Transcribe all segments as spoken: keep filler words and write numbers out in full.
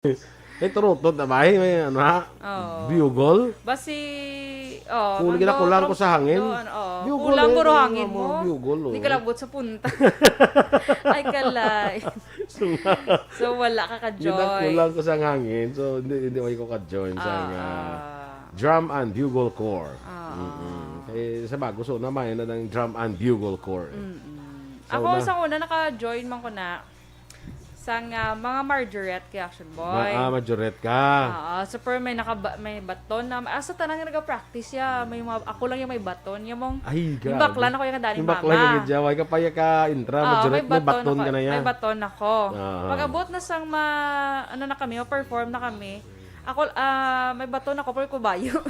May turutod na ba? May ano, ha? Oo. Bugle? Basi, oh, Kul-, ginakulang ko sa hangin. Oh, Bugle, kulang eh, guro mga hangin mga mo. bugle, oh. Hindi ka labot sa punta. Ay, kalay. So, wala ka ka-join. Ginakulang ko sa hangin. So, hindi, hindi ko ka-join sa Ah, nga ah. Drum and Bugle Corps. Ah, Mm-mm. Eh, sa bago, so, na may na ng Drum and Bugle Corps. Mm-mm. So, Ako, na- sa una, naka-join man ko na sa nga mga Marjoret kay Action Boy. Ma- ah, majorette ka. Ah, super may nakaba- may baton na. Asa tanang nga nag-practice ya, may mga, ako lang yung may baton. Yung mong, Ay, yung grabe. bakla na ko yung dali Yung ni bakla mama. yung medya, why ka pa ya ka intra, Ah, majorette, may baton ako, ka na ya. May baton ako. Ah. Pag-abot na sang ma, ano na kami, ma-perform na kami. Ako, ah, may baton ako, pero kubayo.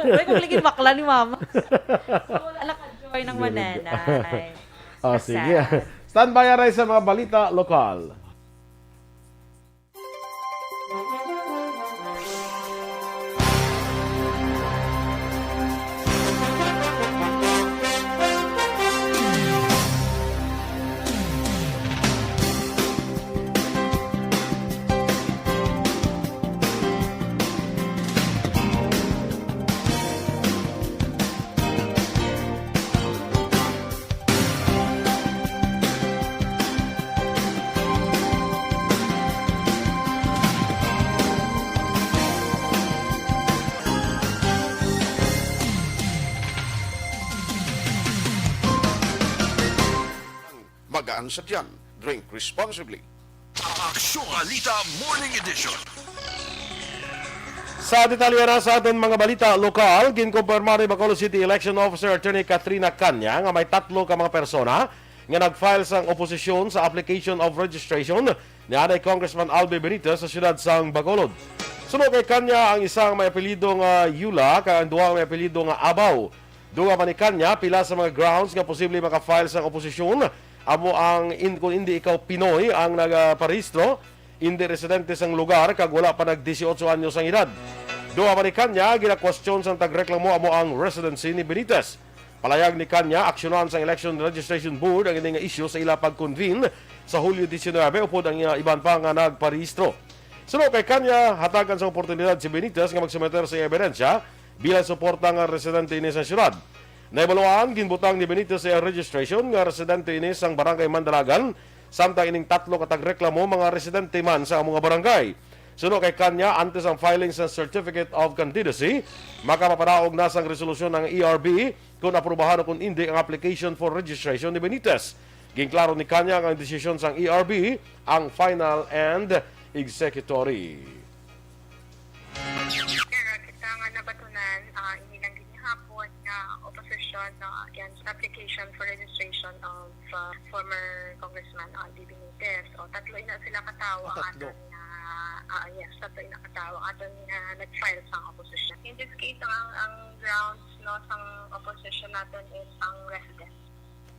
May kong ligid bakla ni mama. So, wala naka-join ng Very good. mananay. Oh, Sad. sige. Standby, aray, sa mga balita lokal. Magaang sa tiyan. Drink responsibly. Aksyon Balita Morning Edition. Sa detalye na sa aton mga balita lokal, ginkumpirma ni Bacolod City Election Officer Attorney Katrina Caña nga may tatlo ka mga persona nga nag-file sang oposisyon sa application of registration ni anay Congressman Albi Benitez sa siyudad sang Bacolod. Suno kay Caña, ang isa nga may apelyido nga Yula kag ang duha nga may apelyido nga Abaw. Dugang pa ni Caña, pila sa mga grounds nga posible maka-file sang oposisyon amo ang in, kung hindi ikaw Pinoy ang nagaparehistro, hindi residente sang lugar kag wala pa nag dieciocho anyos ang edad. Dugang pa ni Caña, ginakwestiyon sang tagreklamo amo ang residency ni Benitez. Palayag ni Caña, aksyonan sang Election Registration Board ang ini nga isyu sa ila pag-convene sa Hulyo diecinuebe upod ang, uh, iban pa nga nagparehistro. Suno kay Caña, hatagan sang oportunidad si Benitez nga magsumiter sa iya ebidensya bilang suporta nga residente ini sa siyudad. Nahibaluan, ginbutang ni Benitez sa iya registration nga residente ini sang Barangay Mandalagan, samtang ining tatlo ka tagreklamo mga residente man sa among barangay. Suno kay Caña, antes ang filing sa Certificate of Candidacy, makapapadaog na sang resolusyon ang E R B kon aprubahan o kon indi ang application for registration ni Benitez. Ginklaro ni Caña nga ang desisyon sang E R B ang final and executory. Kaya kita nga nabatunan, ah, inilang gihapon nga opposition, no, against application for registration of, ah, former Congressman Albi Benitez. O, tatlo ina sila katawo Ah, ang tatlo. aton nga, ah, yes, tatlo ina katawo ang aton nga nag-file sang opposition. In this case, ang, ang grounds, no, sang opposition naton is ang residence.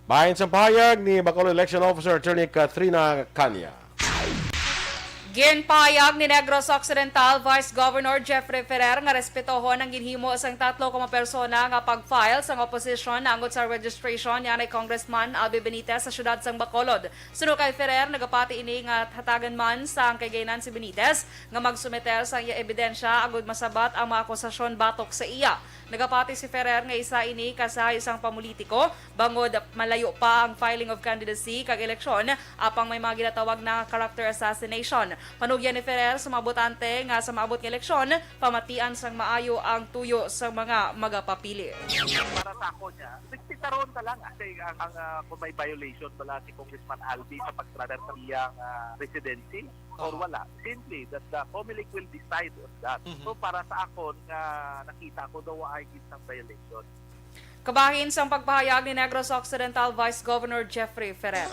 Bahin sa pahayag ni Bacolod Election Officer Attorney Katrina Caña. Ginpahayag ni Negros Occidental Vice Governor Jeffrey Ferrer nga respetohon ang ginhimo sang tatlo ka mga persona nga pag-file sang oposisyon naangot sa registration ni anay Congressman Albi Benitez sa siyudad sang Bacolod. Suno kay Ferrer, nagapati ini nga hatagan man sang kahigayonan si Benitez nga magsumiter sang iya ebidensya agud masabat ang mga akusasyon batok sa iya. Nagapati si Ferrer nga isa ini ka sahay sang pamulitiko bangod malayo pa ang filing of candidacy kag eleksyon, apang may mga ginatawag na character assassination. Panugyan ni Ferrer sa mga botante nga sa maabot nga eleksyon, pamatian sang maayo ang tuyo sa mga magapapili. Para sa ako niya, respetaron ta lang, ah, kay ang, ang, ah, kung may violation bala si Congressman Albi sa pagtrader sa iyang, ah, residency or Oo. wala. Simply that the Comelec will decide on that. Mhm. So, para sa akon nga nakita ko, daw ay isang violation. Kabahin sang pagpahayag ni Negros Occidental Vice Governor Jeffrey Ferrer.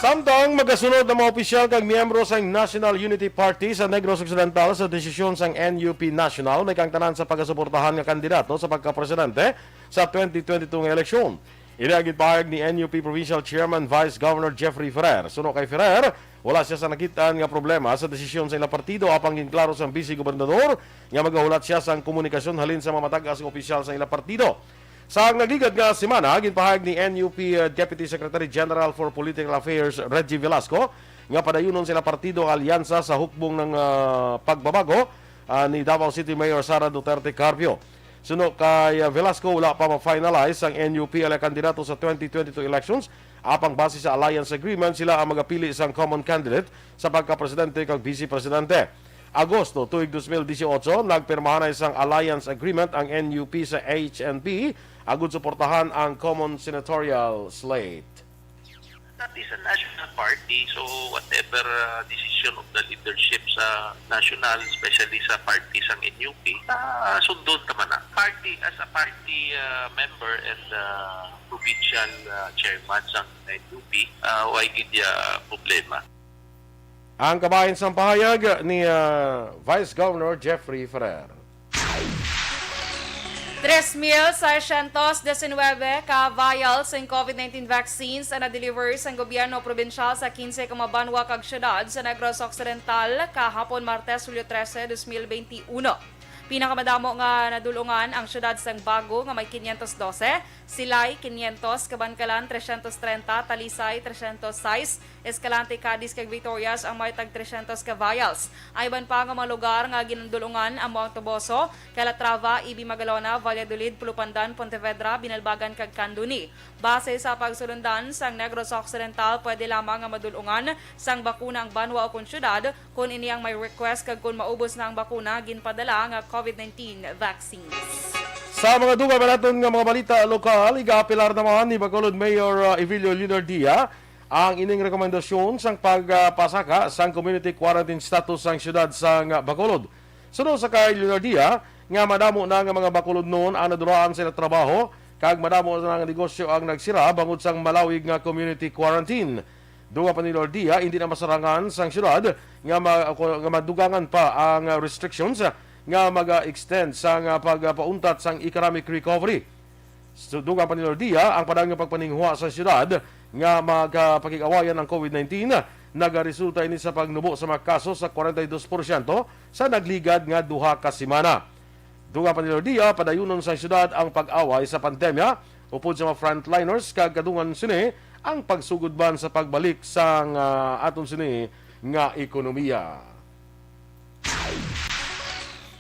Samtang magasunod ang mga opisyal kag miyembro sang National Unity Party sa Negros Occidental sa desisyon sang N U P National, may kaangtanan sa pagasuportahan nga kandidato sa pagkapresidente sa twenty twenty-two nga eleksyon. Ini ang ginpahayag ni N U P Provincial Chairman Vice Governor Jeffrey Ferrer. Suno kay Ferrer, wala siya sa nakit-an nga problema sa desisyon sa ilang partido, apang ginklaro sang Vice Gobernador nga magahulat siya sang komunikasyon halin sa mga matag-as nga opisyal sa ilang partido. Sa nagligad nga semana, ginpahayag ni N U P Deputy Secretary General for Political Affairs Reggie Velasco nga padayunon sila partido ang alyansa sa hukbong ng, ah, pagbabago, ah, ni Davao City Mayor Sara Duterte Carpio. Suno kay, ah, Velasco, wala pa ma-finalize ang N U P ala kandidato sa twenty twenty-two elections, apang base sa alliance agreement, sila ang magapili sang common candidate sa pagkapresidente kag vice presidente. Agosto tuig dos mil disiotso, nagpirmahan na sang alliance agreement ang N U P sa H N P agud suportahan ang common senatorial slate. That is a national party, so whatever uh, decision of the leadership sa national, especially sa party sang N U P, uh, sundon ta man na. Party, as a party uh, member and uh, provincial uh, chairman sang N U P, uh, way gid ya problema. Ang kabahin sang pahayag ni, ah, Vice Governor Jeffrey Ferrer. Tres mil seiscientos diecinuebe ka vials sang COVID nineteen vaccines ang na-deliver sang gobyerno probinsyal sa kinse ka mga banwa kag syudad sa Negros Occidental kahapon, Martes, Hulyo trese, dos mil benti uno. Pinakamadamo nga nadulungan ang syudad sang Bago nga may quinientos dose, Silay, quinientos, Kabankalan, trescientos treinta, Talisay, trescientos sais, Escalante, Cadiz, kag Victorias ang may tag trescientos ka vials. Ang iban pa nga mga lugar nga ginadulungan amo ang Toboso, Calatrava, Ibi, Magalona, Valladolid, Pulupandan, Pontevedra, Binalbagan, kag Candoni. Base sa pagsulundan sang Negros Occidental, pwede lamang nga madulungan sang bakuna ang banwa ukon syudad kon ini ang may request kag kon maubos na ang bakuna ginpadala nga COVID nineteen vaccines. Sa mga dugang pa naton nga mga balita lokal, igaapelar naman ni Bacolod Mayor, uh, Evilio Leonardia ang ining rekomendasyon sang pagpasaka sang community quarantine status sang siyudad sang Bacolod. Suno sa kay Leonardia, nga madamo na nga mga Bacolodnon ang nadulaan sa ila trabaho kag madamo na nga negosyo ang nagsira bangod sang malawig nga community quarantine. Dugang pa ni Leonardia, hindi na masarangan sang siyudad nga, ma- nga madugangan pa ang restrictions nga mag-extend sang pagpauntat sang economic recovery. Dugang pa ni Leonardia, ang padang nga pagpaninguha sa siyudad nga magpakig-awayan ang COVID nineteen, nagaresulta ini sa pagnubo sa mga kaso sa kwarenta y dos porsyento sa nagligad nga duha ka semana. Dugang pa ni Leonardia, padayunon sa siyudad ang pag-away sa pandemya upod sa mga frontliners kag kadungan sini ang pagsugod man sa pagbalik sang, ah, aton sini nga ekonomiya.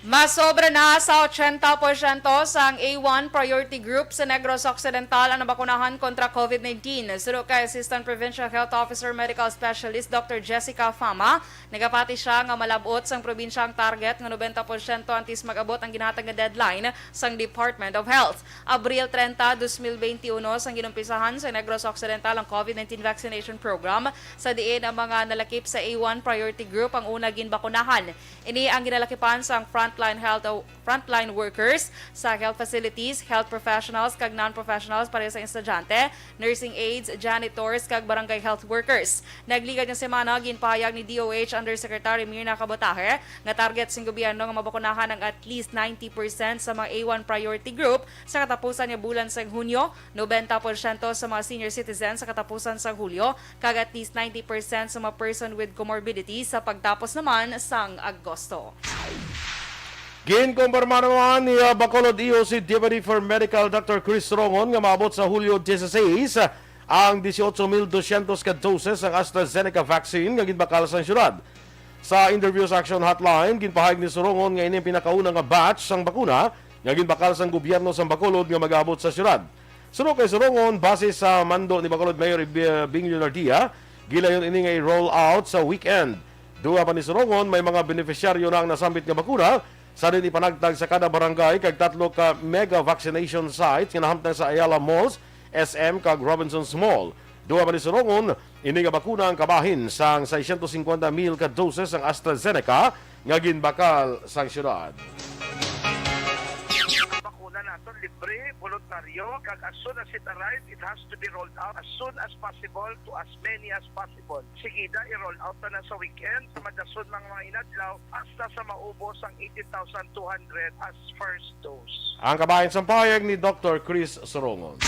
Masobra na sa ochenta porsyento sang A one priority group sa Negros Occidental ang nabakunahan kontra COVID nineteen. Suno kay Assistant Provincial Health Officer Medical Specialist Doctor Jessica Fama, nagapati siya nga malab-ot sang probinsya ang target nga nobenta porsyento antes mag-abot ang ginhatag nga deadline sang Department of Health. Abril treinta, dos mil benti uno, sang ginumpisahan sa Negros Occidental ang COVID nineteen vaccination program, sa diin ang mga nalakip sa A one priority group ang una ginbakunahan. Ini ang ginalakipan sang frontline health, frontline workers sa health facilities, health professionals, kag non-professionals, pareho sa estudyante, nursing aides, janitors, kag barangay health workers. Nagligad nga semana, ginpahayag ni D O H Undersecretary Mirna Cabotaje nga target sing gobyerno nga mabakunahan ang at least ninety percent sa mga A one priority group sa katapusan nga bulan sang Hunyo, nobenta porsyento sa mga senior citizens sa katapusan sang Hulyo, kag at least ninety percent sa mga person with comorbidities sa pagtapos naman sang Agosto. Ginkumpirma naman ni, ah, Bacolod E O C Deputy for Medical Doctor Chris Rongon nga maabot sa Hulyo dieciséis ang dieciocho mil doscientos ka doses sang AstraZeneca vaccine nga ginbakal sa siyudad. Sa interview sa Action Hotline, ginpahayag ni Sorongon nga ini ang pinakauna nga batch sang bakuna nga ginbakal sang gobyerno sang Bacolod nga mag-abot sa siyudad. Suno kay Sorongon, base sa mando ni Bacolod Mayor Ib-, Bing Leonardia, gilayon ini nga i-roll out sa weekend. Dugang pa ni Sorongon, may mga benepisyaryo na ang nasambit nga bakuna sa diin ipanagtag sa kada barangay kag tatlo ka mega vaccination sites nga nahamtang sa Ayala Malls, S M kag Robinsons Mall. Dugang pa ni Sorongon, ini nga bakuna ang kabahin sang seiscientos cincuenta mil ka doses sang AstraZeneca nga ginbakal sang siyudad. Ang bakuna naton libre, voluntaryo, kag as soon as it arrives, it has to be rolled out as soon as possible to as many as possible. Sigida, i-roll out na na sa weekend, sa madason mga, mga inadlaw, hasta sa maubos ang eighty thousand two hundred as first dose. Ang kabahin sang pahayag ni Doctor Chris Sorongon.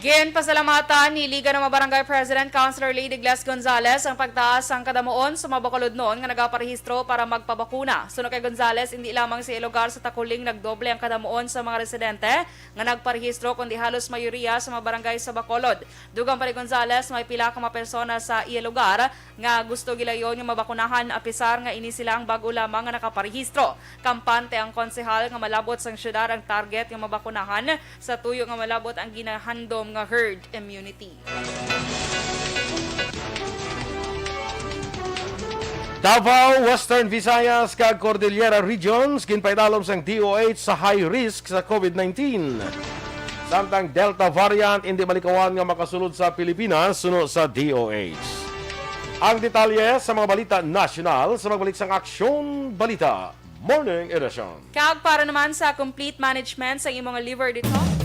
Ginpasalamatan ni Liga ng mga Barangay President Councilor Lady Gles Gonzales ang pagtaas sang kadamuon sa mga Bacolodnon nga nagaparehistro para magpabakuna. Suno kay Gonzales, indi lamang sa iya lugar sa Taculing nagdoble ang kadamuon sa mga residente nga nagparehistro, kundi halos mayoriya sa mga barangay sa Bacolod. Dugang pa ni Gonzales, may pila ka mga persona sa iya lugar nga gusto gilayon nga mabakunahan, apisar nga ini sila ang bag-o lamang nga nakaparehistro. Kampante ang konsehal nga malabot sang syudad ang target nga mabakunahan sa tuyo nga malabot ang ginahandom nga herd immunity. Davao, Western Visayas, kag Cordillera Regions ginpaidalom sang D O H sa high risk sa COVID nineteen. Samtang Delta variant indi malikawan nga makasulod sa Pilipinas, suno sa D O H. Ang detalye sa mga balita nasyonal sa magbalik sang Aksyon Balita Morning Edition. Kag para naman sa complete management sa imong liver detox,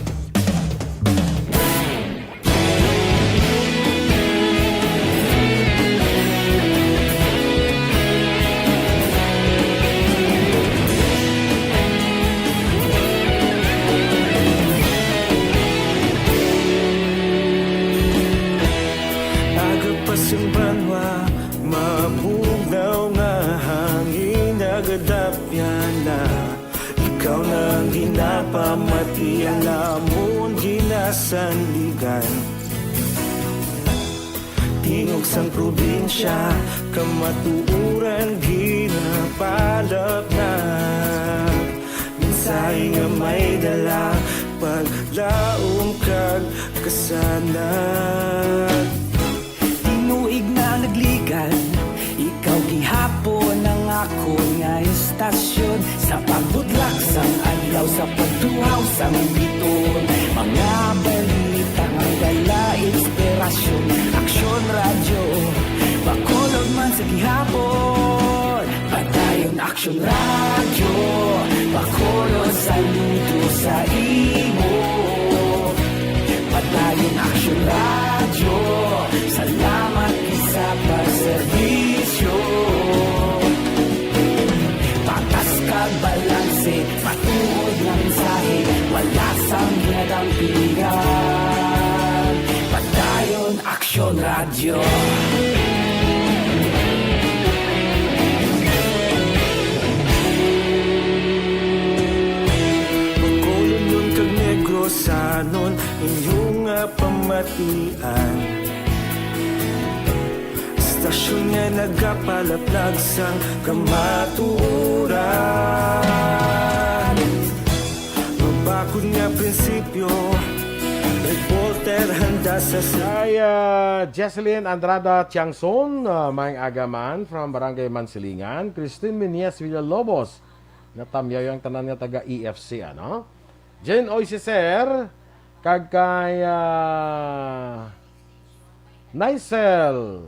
Agapas ang banwa, mabugnaw nga hangin nagadapyan na. Ikaw na ang ginapamati, ang amon ginasandigan. Tingog sang probinsya, kamatuoran ginapalapnat. Mensahe nga may dala, paglaom kag kasanag. Tinuig na nagligan, ikaw gihapon ang akon nga istasyon. Sa pagbudlak sang adlaw, sa pagtuhaw sang biton, mga balita nga dala inspirasyon. Aksyon Radyo, Bacolod man sa gihapon. Padayon Aksyon Radyo, Bacolod, saludo sa imo. Padayon Aksyon Radyo, salamat sa pagserbisyo. Patas kag balanse, matuod nga mensahe, wala sang ginadampigan. Padayon Aksyon Radyo. Bacolodnon kag Negrosanon, inyo nga pamatian. Istasyon nga nagapalaplag sang kamatuoran. Mabakod nga prinsipyo, reporter handa sa sa- Kay ah, Jesselyn Andrada Tiangson, ah, maayong aga man from Barangay Mansilingan, Christine Meneas Villalobos, natamyaw ang tanan nga taga E F C, ano? Jane Oy Ceser, kag kay ah, Nicel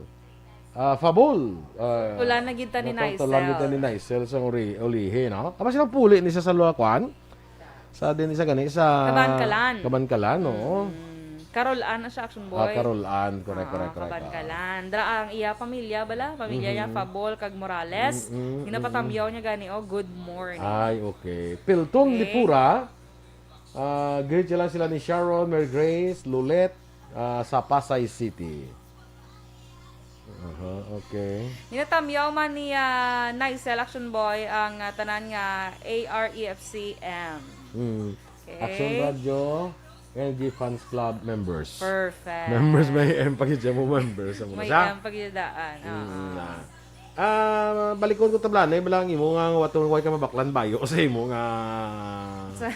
ah, Fabul. Ah, Ulan na gid ta ni natong tulan Nicel. Gid ta ni Nicel sa uri, ulihi, no? Aba sila puli ni sa Salwa Kwan? Sa din isa gani sa Kabankalan. Kabankalan, oo. Mm. Carol Ann na siya, Action Boy. Ah, Carol Ann, correct, correct, Ah, correct. Kabankalan. Dra ang iya pamilya bala, pamilya niya Mhm. Fabol kag Morales. Mm-mm, Ginapatamyaw niya gani, oh, good morning. Ay, okay. Piltong Okay. Lipura. Ah, greet sila, sila ni Sharon, Mary Grace, Lulet, ah, sa Pasay City. Aha, okay. Ginatamyaw man ni ah, Nicel, Action Boy, ang ah, tanan nga A R E F C M. Hmm. Okay. Action Radio, Energy Fans Club members. Perfect. Members may M pag siya mo members. Ang May siya? M pagidaan. Oo. Mm, na. Ah, balikon ko tablanay, bala ang imo nga waton way ka mabaklan bayo sa imo nga Sa-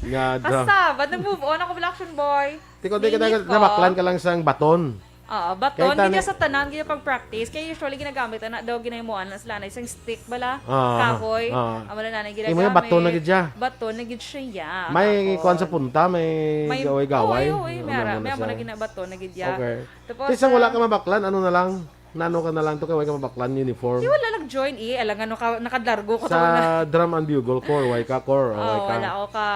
nga dra- Kasabad, nag-move on ako, Black Action Boy. Tiko, di ka Minit na- ko. Nabaklan ka lang sang baton. Oo, Kay baton. tani- Hindi sa tanan, kaya pag-practice. Kaya usually ginagamit na daw ginaymuan na sila na isang stick bala, Ah, kahoy. Ah. Amo na nanay ginagamit. Imo yung baton na gid siya. Baton na gid siya, ya. May Ako. kuan sa punta, may, May gaway-gaway. Oo, oo, oo, may ara, Ano may na amo na siya? ginabaton na gid ya. Okay. Tapos, Isang wala ah, ka mabaklan, ano na lang? Nano ka na lang to, kay way ka mabaklan uniform? Di wala nag-join eh. Alangan no ka, nakadargo ko Sa to na. Drum and Bugle Corps, way ka Corps, o Oh, way ka? Wala ako ka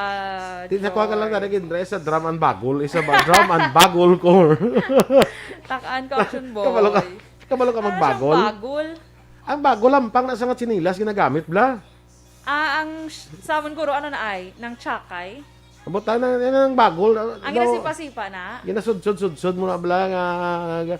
Di sa kuha ka lang join. Dara Gindra, sa Drum and Bugle, isa ba? Drum and Bugle Corps. Takaan ko, Action Boy. Kabalo ka, kabalo ka Ano magbagol? siyang bagol? Ang bagol, lampang na sa nga tsinelas, ginagamit, bla. Ah, ang sh- sa amon guro, ano na ay? Nang tsakay? Buta na, yan ang bagol. Ang ginasipa-sipa na? Ginasudsod-sudsod mo na bala nga, nga,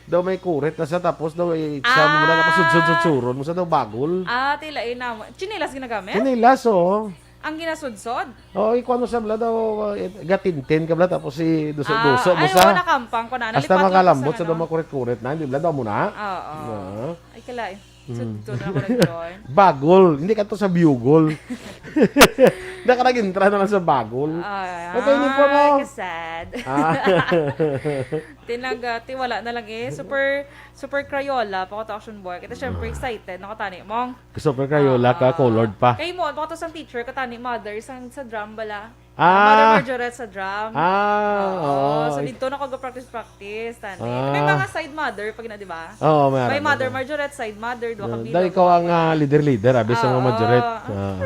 daw may kurit na sa tapos daw i-exam mo na, tapos sudsod-sudsuron mo sa daw bagol. Ah, tila ina mo. Chinelas ginagamit? Chinelas, oh. Ang ginasudsod? Oo, ikuha mo sa bala daw, uh, gatintin ka bala, tapos si duso-duso mo sa. Ay, oo, nakampang ko na. Hasta makalambot sa daw makurit-kurit na, hindi bala daw mo na. Oo. Ay, kalain. Sudto na ako nag-join. Bagol. Hindi ka to sa biyugol. Hindi ka nag-intra na lang sa bagol. Ay, okay, hindi po mo. Kasad. Ah. Tinaga, ti wala na lang eh. Super, super Crayola, pa ko to action boy. Kita syempre excited, nakatani mong. Super Crayola ka, colored pa. Kay mo, pa ko to sang teacher, katani mother, sang sa drum bala. Ah. Mother Marjoret sa drum. Ah, oo. So, dito na ko ga-practice-practice, tani. Ah. May mga side mother, pag na, di ba? Oo, may mother Marjoret, side mother, duha ka bilog. Dahil ikaw ang, ah, leader-leader, abi, sa mga Marjoret. Ah.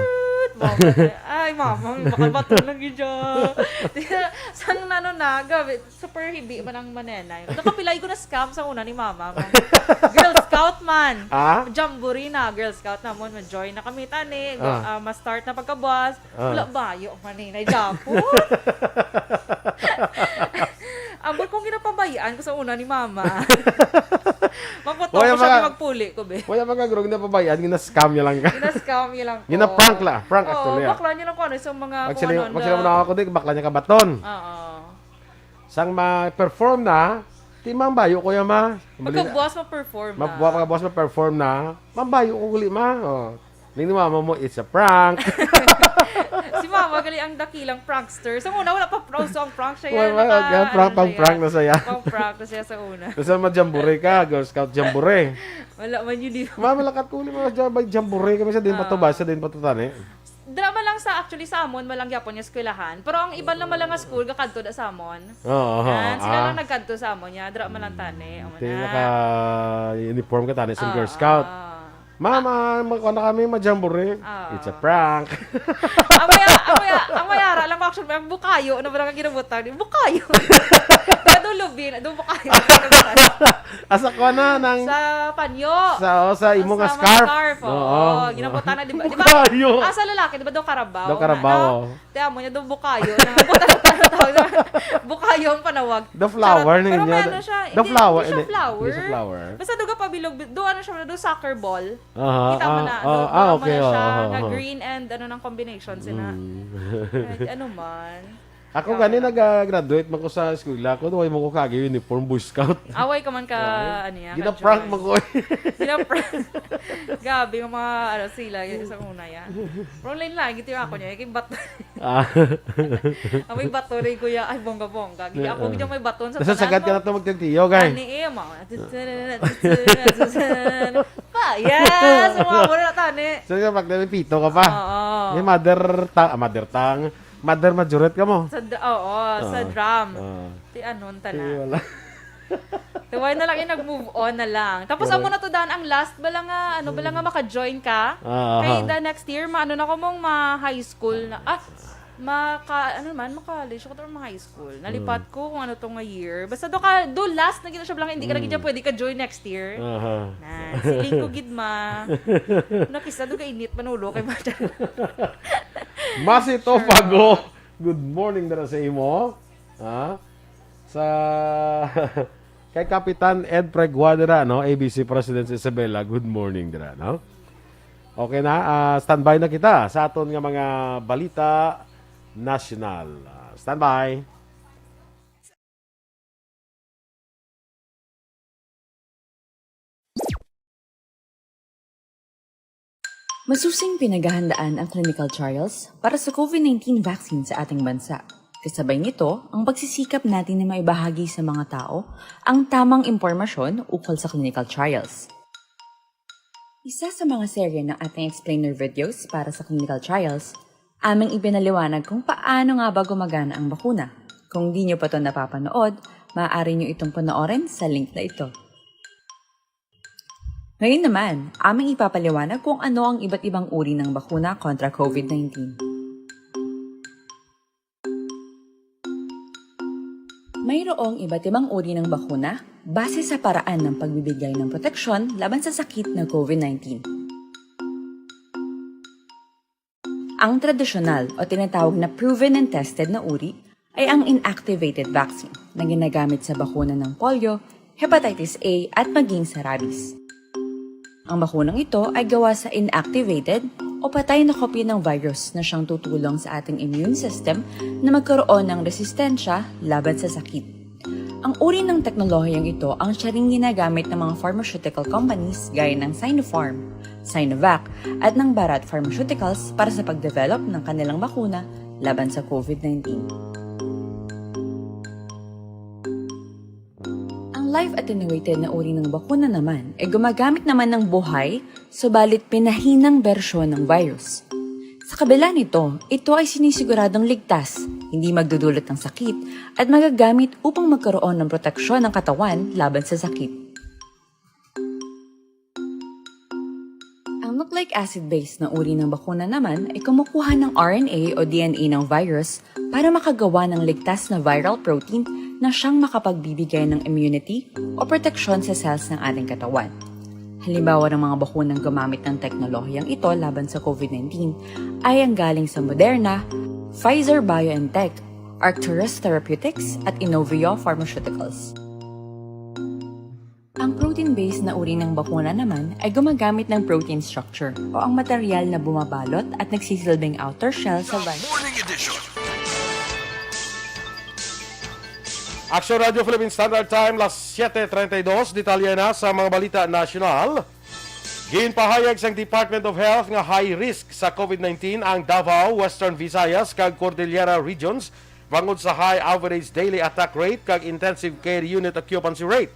Ay, mama, baka bato lang yun dyan. Sang nano na, gabi, super hibi man ang manenay. Nakapilay ko na scam sa una ni mama. Girl Scout man. Ah? Jamboree na, Girl Scout na mo, ma-join na kami, tani. Ah. Ah, ma-start na pagkabuas. Ah. Wala bayo ang maninay, Japo. Ambot kong ginapabayaan ko sa una ni mama. Magputol ko siya, mga, di magpuli ko, be. Wala mga grong na pabayaan, gina-scam niya lang ka. Gina-scam niya lang ko. Gina-prank la, prank actually, ah. Bakla niya lang ko ano, sa mga kung ano. Magsila mo na ako, di, bakla niya ka baton. Oo. Sang ma-perform na, ti, "Ma'am, bayo ko yan, ma." Pagkabuas ma-perform na. Mabuha, pagkabuas ma-perform na, "Ma'am, bayo ko uli, ma." Oh. Ning ni mama mo, "It's a prank." Si mama, gali ang dakilang prankster. Sa una, wala pa uso ang prank siya. Wala, yan, wala, naka-, prank, ano pang siya, prank na siya. Pang prank na siya sa una. Tapos ang ma-jamboree ka, Girl Scout jamboree. Wala man yun, di ba? Mama, lakat ko ulit, mga jam-, may jamboree kami sa din pa to ba? Sa din pa to tani? Dira man lang sa, actually, sa amon, man lang gyapon nga eskwelahan. Pero ang iban lang man lang nga school, gakadto da sa amon. Oo, oo. Yan, sila lang nagkadto sa amon, ya. Dira man lang tani. Amo na. Naka-uniform ka tani sa Girl Scout. Oo. Mama, magkuha na kami, ma-jamboree. Oo. It's a prank. Ang maya, ang maya, ang mayara lang, actually, ang bukayo, na ba lang ang ginabutang? Bukayo. Kaya doon lubi, na doon bukayo. Asa ko na, nang sa panyo. Sa, oh, sa imo nga scarf. Sa mga scarf, oo. Oo. Ginabutan na, di ba? Di ba? Bukayo. Ah, sa lalaki, di ba, daw karabaw? Daw karabaw, na, na, oh. Ti amo niya, daw bukayo. Na, buta-, buta-, buta-, bukayo ang panawag. The flower. Charot. Pero may ano siya, the flower, hindi, hindi siya flower. Basta daw gapabilog, daw ano siya, daw soccer ball. Aha, kita mo na, ah, daw, ah, daw ano okay, siya, oo, nga oo. Green and ano nang combination sina. Mm. Ay, ano man. Ako gani, nag-graduate man ko sa eskwela ko, way mo ko kagi uniform, Boy Scout. Away ka man ka, ano yan, gina-prank man ko eh. Gina-prank. Grabe yung mga, ano, sila, yun sa una yan. Pero lain lang, gito yung ako niya, eh, kay bato. Ah. Amoy bato rin, kuya, ay, bongga-bongga. Gini ako, gini may baton sa tanan mo. Nasa sagad ka na ito, magtintiyo, kay. Ani, eh, mga, pa, yes, mga wala na tani. So, yung pag may pito ka pa. Oo. May mother ta-, ah, mother tongue. Mother majorette ka mo? Sa d-, oo, sa drum. Ah. Ti anon tana. Ti wala. Ti wala na lang, eh, nag-move on na lang. Tapos, correct. Amo na to, Dan, ang last, bala nga, ano, bala nga maka-join ka. Ah, kay aha. The next year, ma-, ano na ko mong ma-high school na, ah, maka, ano naman, ma-college ako, ma-high school. Nalipat ko kung ano to nga year. Basta do ka, do last na gina siya, bala nga, hindi ka na gid pwede ka-join next year. Aha. Na, siling ko gid, ma. Nakisa do ka init, manulo kay mother. Masi Tofago, good morning dira sa imo. Ha? Sa, kay Kapitan Ed Preguadra, no? A B C President Isabela, good morning dira, no? Okay na, ah, standby na kita sa aton nga mga balita nasyonal. Ah, standby. Masusing pinaghahandaan ang clinical trials para sa COVID nineteen vaccine sa ating bansa. Kasabay nito, ang pagsisikap natin na maibahagi sa mga tao ang tamang impormasyon ukol sa clinical trials. Isa sa mga serye ng ating explainer videos para sa clinical trials, aming ipinaliwanag kung paano nga ba gumagana ang bakuna. Kung di nyo pa to napapanood, maaari nyo itong panoorin sa link na ito. Ngayon naman, aming ipapaliwanag kung ano ang iba't ibang uri ng bakuna kontra COVID nineteen. Mayroong iba't ibang uri ng bakuna base sa paraan ng pagbibigay ng proteksyon laban sa sakit na COVID nineteen. Ang tradisyonal o tinatawag na proven and tested na uri ay ang inactivated vaccine na ginagamit sa bakuna ng polio, hepatitis A at maging sa rabies. Ang bakunang ito ay gawa sa inactivated o patay na kopya ng virus na siyang tutulong sa ating immune system na magkaroon ng resistensya laban sa sakit. Ang uri ng teknolohiyang ito ang siya ring ginagamit ng mga pharmaceutical companies gaya ng Sinopharm, Sinovac, at ng Bharat Pharmaceuticals para sa pagdevelop ng kanilang bakuna laban sa COVID nineteen. Ang live attenuated na uri ng bakuna naman ay gumagamit naman ng buhay, subalit pinahinang bersyon ng virus. Sa kabila nito, ito ay sinisiguradong ligtas, hindi magdudulot ng sakit, at magagamit upang magkaroon ng proteksyon ng katawan laban sa sakit. Ang nucleic acid-based na uri ng bakuna naman ay kumukuha ng R N A o D N A ng virus para makagawa ng ligtas na viral protein na siyang makapagbibigay ng immunity o proteksyon sa cells ng ating katawan. Halimbawa ng mga bakunang gumamit ng teknolohiyang ito laban sa COVID nineteen ay ang galing sa Moderna, Pfizer-BioNTech, Arcturus Therapeutics, at Inovio Pharmaceuticals. Ang protein-based na uri ng bakuna naman ay gumagamit ng protein structure o ang material na bumabalot at nagsisilbing outer shell sa virus. Action Radio Philippine Standard Time, las siete treinta y dos. Detalye na sa mga balita nasyonal. Ginpahayag sang Department of Health nga high risk sa COVID nineteen ang Davao, Western Visayas, kag Cordillera regions bangod sa high average daily attack rate kag intensive care unit occupancy rate.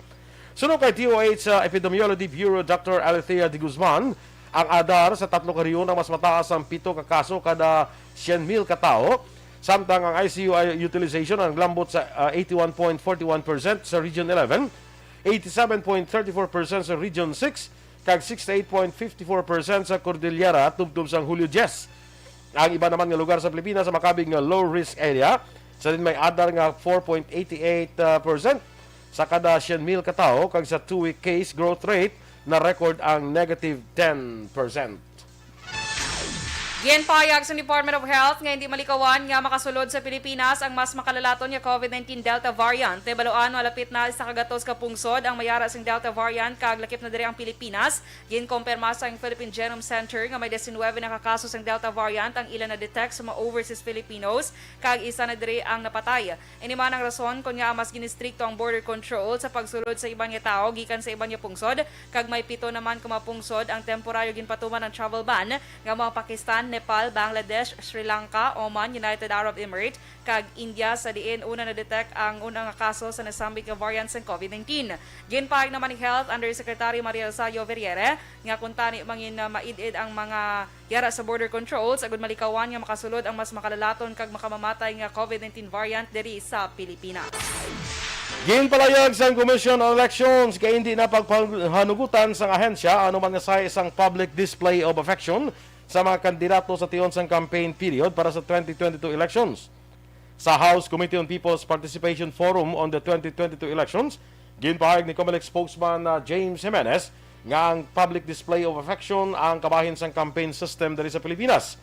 Suno kay D O H, uh, Epidemiology Bureau Doctor Alethea de Guzman, ang adar sa tatlo ka rehiyon ang mas mataas ang pito ka kaso kada syen mil ka tawo, samtang ang I C U utilization ang lambot sa, uh, eighty-one point forty-one percent sa Region eleven, eighty-seven point thirty-four percent sa Region six, kag sixty-eight point fifty-four percent sa Cordillera tubtob sang Hulyo diyes. Ang iba naman nga lugar sa Pilipinas sa makabig nga low risk area, sa din may adar nga four point eighty-eight percent sa kada syen mil ka tawo, kag sa two-week case growth rate na record ang negative ten percent. Ginpahayag sang Department of Health nga hindi malikawan nga makasulod sa Pilipinas ang mas makalalaton nga COVID nineteen Delta variant. Nahibaluan malapit na isa ka gatos ka pungsod ang may ara sing Delta variant kag lakip na diri ang Pilipinas. Ginkumpirma sang Philippine Genome Center nga may diecinuebe na ka kaso sang Delta variant ang ila na-detect sa mga overseas Filipinos kag isa na diri ang napatay. Ini man ang rason kon ngaa mas ginistrikto ang border control sa pagsulod sa iban nga tawo gikan sa iban nga pungsod, kag may pito naman ka mga pungsod ang temporaryo ginpatuman ang travel ban, nga mga Pakistan, Nepal, Bangladesh, Sri Lanka, Oman, United Arab Emirates, kag India, sa diin una na-detect ang una nga kaso sa nasambit nga variant sang COVID nineteen. Ginpahayag naman ni Health Undersecretary Maria Rosario Verriere nga kuntani mangin, uh, maid-id ang mga yara sa border controls agud malikawan nga makasulod ang mas makalalaton kag makamamatay nga COVID nineteen variant diri sa Pilipinas. Ginpalayag sang Commission on Elections kay hindi na pagpahanugutan sang ahensya ano man nga sahi sang public display of affection sa mga kandidato sa tion sang campaign period para sa twenty twenty-two elections. Sa House Committee on People's Participation Forum on the twenty twenty-two elections, ginpahayag ni Comelec spokesman na James Jimenez nga ang public display of affection ang kabahin sang campaign system diri sa Pilipinas.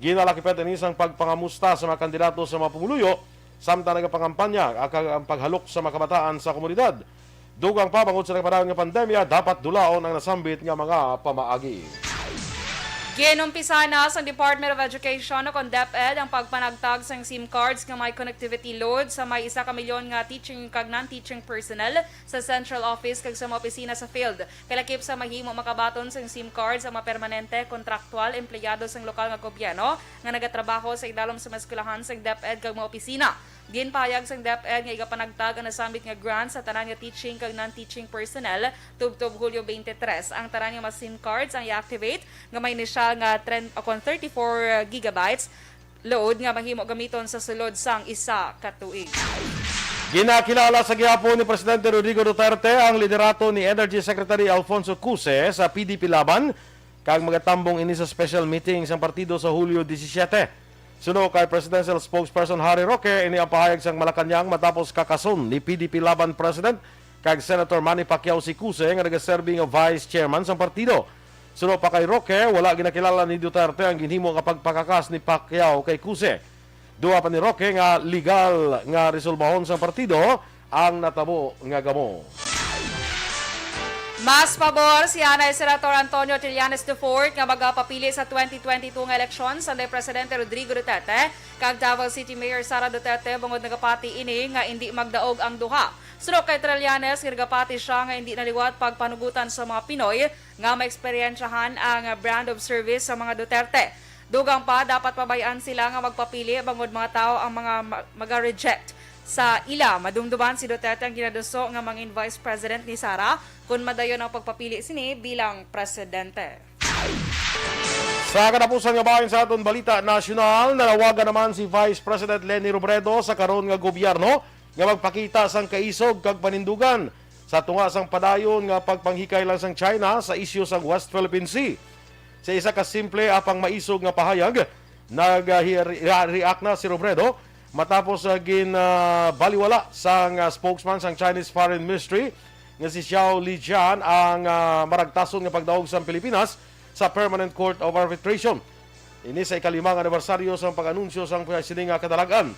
Ginalakip ini sang pagpangamusta sa mga kandidato sa mga pumuluyo samtang nagapangampanya, kag ang paghalok sa mga kabataan sa komunidad. Dugang pa, bangod sa nagapadayon nga pandemya, dapat dulaon ang nasambit nga mga pamaagi. Ginumpisahan na sang Department of Education o kon DepEd ang pagpanagtag sang SIM cards nga may connectivity load sa may isa ka milyon nga teaching kag non-teaching personnel sa central office kag sa mga opisina sa field. Kalakip sa mahimo makabaton sang SIM cards ang mga permanente, kontraktual, empleyado sang lokal nga gobyerno nga nagatrabaho sa idalom sa mga eskwelahan sang DepEd kag mga opisina. Ginpahayag sang DepEd nga igapanagtag ang nasambit nga grant sa tanan nga teaching kag non-teaching personnel tubtob Hulyo twenty-three. Ang tanan nga mga SIM cards ang i-activate nga may inisyal nga tren-, o kon thirty-four gigabytes load nga mahimo gamiton sa sulod sang isa ka tuig. Ginakilala sa gihapon ni Presidente Rodrigo Duterte ang liderato ni Energy Secretary Alfonso Cuse sa P D P Laban, kag magatambong ini sa special meeting sang partido sa Hulyo disisiete. Suno kay Presidential Spokesperson Harry Roque, ini ang pahayag sang Malacañang matapos kakason ni P D P Laban President kag Senator Manny Pacquiao si Cuse nga nagaserbi nga Vice Chairman sang partido. Suno pa kay Roque, wala ginakilala ni Duterte ang ginhimo nga pagpakakas ni Pacquiao kay Cuse. Duha pa ni Roque nga legal nga resolbahon sang partido ang natabo nga gamo. Mas pabor si anay Senator Antonio Trillanes the fourth nga magapapili sa twenty twenty-two nga eleksyon sanday Presidente Rodrigo Duterte kag Davao City Mayor Sara Duterte, bangod nagapati ini nga indi magdaog ang duha. Suno kay Trillanes, nagapati sia nga indi na liwat pagpanugutan sa mga Pinoy nga maeksperiensyahan ang brand of service sa mga Duterte. Dugang pa, dapat pabay-an sila nga magpapili bangod mga tawo ang mga ma- maga-reject sa ila. Madumduman si Duterte ang ginaduso nga mangin vice president ni Sara kon madayon ang pagpapili sini bilang presidente. Sa katapusan nga bahin sa aton balita nasyonal, nanawagan naman si Vice President Leni Robredo sa karon nga gobyerno nga magpakita sang kaisog kag panindugan sa tunga sang padayon nga pagpanghikay lang sang China sa isyu sang West Philippine Sea. Sa isa ka simple apang maisog nga pahayag, nag-react na si Robredo matapos, ah, gin, ah, baliwala sang, ah, spokesman sang Chinese Foreign Ministry nga si Xiao Lijian ang, ah, maragtason nga pagdaog sang Pilipinas sa Permanent Court of Arbitration. Ini sa ikalima nga anibersaryo sang pag-anunsyo sang sini nga kadalag-an.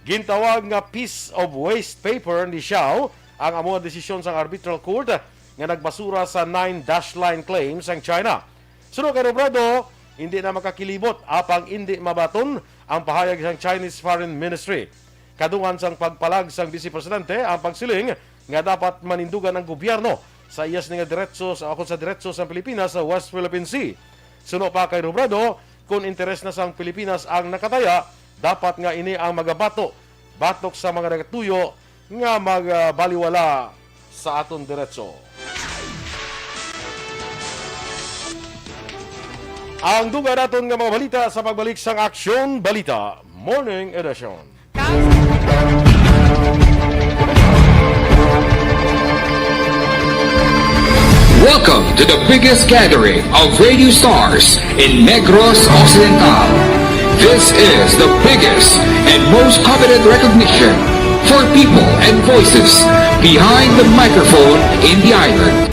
Gintawag nga piece of waste paper ni Xiao ang amo nga desisyon sang arbitral court nga nagbasura sa nine dash line claims sang China. Suno kay Robredo, hindi na makakilibot apang hindi mabaton ang pahayag sang Chinese Foreign Ministry. Kadungan sang pagpalag sang Vice Presidente ang pagsiling nga dapat manindugan ang gobyerno sa iya sini nga diretso sa, ukon sa diretso sang Pilipinas sa West Philippine Sea. Suno pa kay Robredo, kon interes na sang Pilipinas ang nakataya, dapat nga ini ang magabato batok sa mga nagatuyo nga magbaliwala sa aton diretso. Ang dugang naton nga mga balita sa pagbalik sang Aksyon Balita Morning Edition. Welcome to the biggest gathering of radio stars in Negros Occidental. This is the biggest and most coveted recognition for people and voices behind the microphone in the island.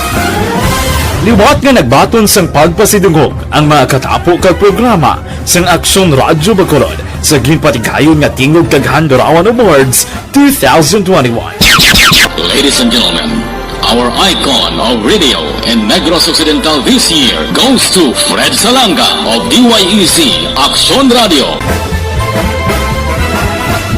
Liwat nga nagbaton sang pagpasidungog ang mga katapo kag programa sang Aksyon Radyo Bacolod sa ginpatigayon nga Tingog kag Handurawan Awards two thousand twenty-one. Ladies and gentlemen, our icon of radio in Negros Occidental this year goes to Fred Salanga of D Y E Z Aksyon Radio.